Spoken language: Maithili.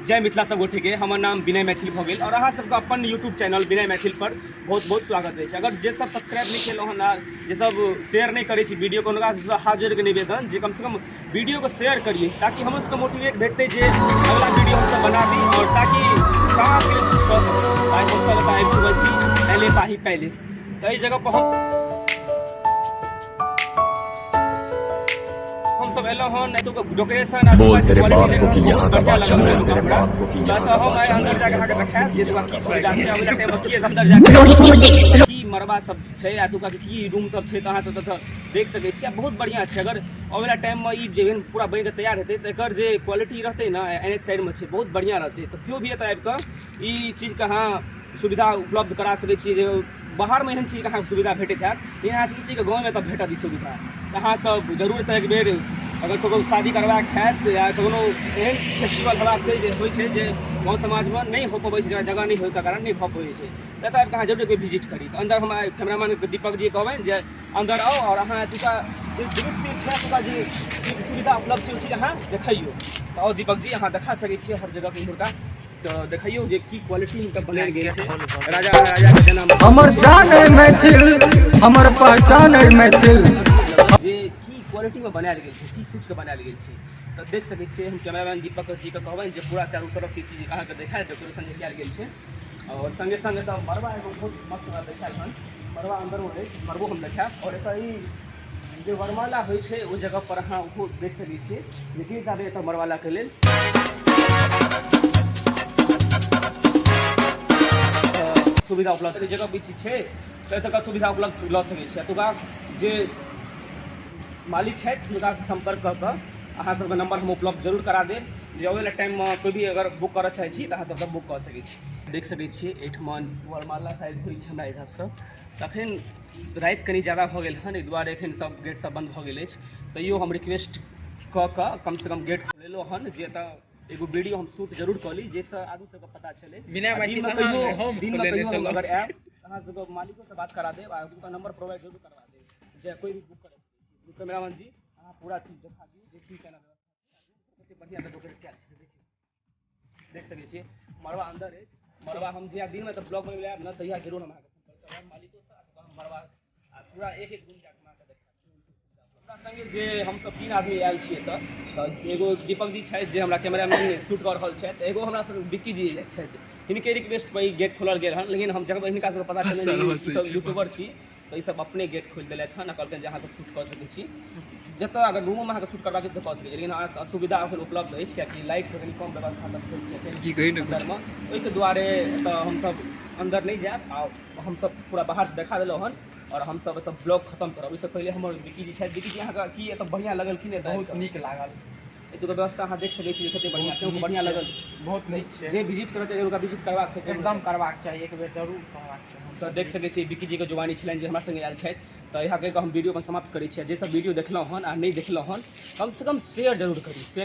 जय मिथिला सब गोटे के। हमर नाम विनय मैथिल भऽ गेल और अहाँ सबके अपन यूट्यूब चैनल विनय मैथिल पर बहुत बहुत स्वागत अछि। अगर जे सब सब्सक्राइब नहि केलहुँ हन आ जे सब शेयर नहि करै छी वीडियो को, हुनका सबसँ हाथ जोड़ि के निवेदन जे कम से कम वीडियो को शेयर करिए, ताकि हमरो सबके मोटिवेट भेटतै जे अगला वीडियो हमसब बनाबी और ताकि समाजके लेल किछु कऽ सकी। आइ हमसब एतऽ आबि चुकल छी एल ए पाही पैलेस। तऽ एहि जगह पर हमसब एलहुँ हन, एतुका डेकोरेशन आ बोल तेरे क्वालिटी बाप को देखलहुँ, कि बहुत यहाँ का बढ़िआँ बादशाह, लागल बोल तेरे हमरा। बाप को कि तऽ यहाँ का हम आइ बादशाह, अन्दर बोल जाके तेरे अहाँके बाप देखायब को जे कि एतुका यहाँ की का सुविधा बादशाह। छै, अबैला टाइममे की अन्दर जाके रोहित म्यूजिक की मरबा सब छै, एतुका की रूम सब छै, तऽ अहाँ सब एतऽ देख सकै छी। आ बहुत बढ़िआँ छै। अगर अबैला टाइममे ई जे पूरा बनिके तैयार हेतै तऽ एकर जे क्वालिटी रहतै ने, एन एच साइडमे छै, बहुत बढ़िआँ रहतै। तऽ केओ भी एतऽ आबिकऽ ई चीजके अहाँ सुविधा उपलब्ध करा सकै छी। जे बाहरमे एहन चीजके अहाँके सुविधा भेटैत हैत, लेकिन अहाँ ई चीजके गाँवमे तऽ भेटत ई सुविधा। तऽ अहाँसब जरूर एतऽ एक बेर अगर ककरो शादी करबाक हैत या कोनो एहन फेस्टिवल हेबाक छै जे होइ छै जे गाँव समाजमे नहि हो पबै छै, जेना जगह नहि होइके कारण नहि भऽ पबै छै, तऽ एतऽ आबिकऽ अहाँ जरूर एक बेर विजिट करी। तऽ अन्दर हम कैमरामैन दीपक जी कहबनि जे अन्दर आउ आओर अहाँ एतुका जे दृश्य छै, एतुका जे सुविधा उपलब्ध छै, ओ चीज अहाँ देखैयौ। तऽ आउ दीपक जी, अहाँ देखा सकै छियै हर जगहके इम्हरका, तऽ देखैयौ जे की क्वालिटी हुनकर बनायल गेल छै राजा महाराजाके जेना। हमर जान है मैथिल, हमर पहचान है मैथिल। जे की क्वालिटीमे बनायल गेल छै, की सोचिके बनायल गेल छै, तऽ देख सकै छियै। हम कैमरामैन दीपक जीके कहबनि जे पूरा चारू तरफके चीज अहाँके देखायत, डेकोरेशन जे कयल गेल छै। आओर सङ्गे सङ्ग एतऽ मड़बा एगो बहुत मस्त हमरा देखायल हन। मड़बा अन्दरो अछि, मड़बो हम देखायब। आओर एतऽ ई जे वरमाला होइ छै, ओहि जगह पर अहाँ ओहो देख सकै छियै जे की हिसाबे एतऽ वरमालाके लेल सुविधा उपलब्ध जगह भी चीज छै। तऽ एतुका सुविधा उपलब्ध लऽ सकै छी। एतुका जे मालिक छथि, हुनकासँ सम्पर्क कऽ कऽ अहाँ सबके नंबर हम उपलब्ध जरूर करा देब, जे अबै वला टाइममे कोइ भी अगर बुक करऽ चाहै छी तऽ अहाँ सबके बुक कऽ सकै छी। देख सकै छियै, एहिठमा वरमाला शायद होइ छै हमरा हिसाबसँ। तखन राति कनि ज्यादा भऽ गेल हन, एहि दुआरे एखन सब गेट सब बन्द भऽ गेल अछि। तैयो हम रिक्वेस्ट कऽ कऽ कमसँ कम गेट खोलेलहुँ हन जे एतऽ एगो वीडियो हम शूट जरूर कऽ ली, जाहिसँ आदमी सबके पता चलै। विनय भाई, दिनमे अहाँ कहियो नहि, हम दिनमे खोलेने कहियो हम छलहुँ। अगर आयब, अहाँ सबके मालिकोसँ बात करा देब आ हुनका नंबर प्रोवाइड जरूर करवा देब जे कोइ भी बुक करै। कैमरामैन जी, अहाँ पूरा चीज देखा दियौ जे की केना व्यवस्था छै। कते बढ़िआँ डेकोरेट कयल छै, देखियौ, देख सकै छियै। मड़बा अन्दर अछि। मड़बा हम जहिया दिनमे तऽ ब्लॉग बनबै आयब ने, तहिया जरूर हम अहाँके सम्पर्क करब मालिकोसँ आ मड़बा आ पूरा एक एक रूम जाकऽ हम अहाँके देखायब। हमरा सङ्गे जे हमसब 3 आदमी आयल छियै, तऽ एगो दीपक जी छथि जे हमरा कैमरामैन शूट कऽ रहल छथि, एगो हमरा संग विक्की जी छथि। हिनके रिक्वेस्ट पर ई गेट खोलल गेल हन, लेकिन हम जब हिनका सबके पता चलल जे ई सब यूट्यूबर छी, तऽ ई सब अपने गेट खोलि देलथि हन आ कहलखिन जे अहाँ सब शूट कऽ सकै छी। जतऽ अगर रूमोमे अहाँके शूट करबाक छै तऽ कऽ सकै छी, लेकिन अहाँके असुविधा एखन उपलब्ध अछि, कियाकि लाइटके कनि कम व्यवस्था सब छै एखन अन्दरमे। ओहिके दुआरे तऽ हमसब अन्दर नहि जायब आ हमसब पूरा बाहरसँ देखा देलहुँ हन आओर हमसब एतऽ ब्लॉग खतम करब। ओहिसँ पहिले हमर विक्की जी छथि। विक्की जी, अहाँके की एतऽ बढ़िआँ लगल कि नहि? बहुत नीक लागल। एतुका व्यवस्था अहाँ देख सकै छी जे कते बढ़िआँ छै। बढ़िआँ लगल? बहुत नीक छै। जे विजिट करऽ चाही, हुनका विजिट करबाक छै? एकदम करबाक चाही, एक बेर जरूर करबाक चाही। तऽ देख सकै छी, विक्की जीके जुबानी छलनि जे हमरा सङ्गे आयल छथि। तऽ इएह कहि कऽ हम वीडियो अपन समाप्त करै छी। जे सब वीडियो देखलहुँ हन आ नहि देखलहुँ हन, कमसँ कम शेयर जरूर करी, शेयर।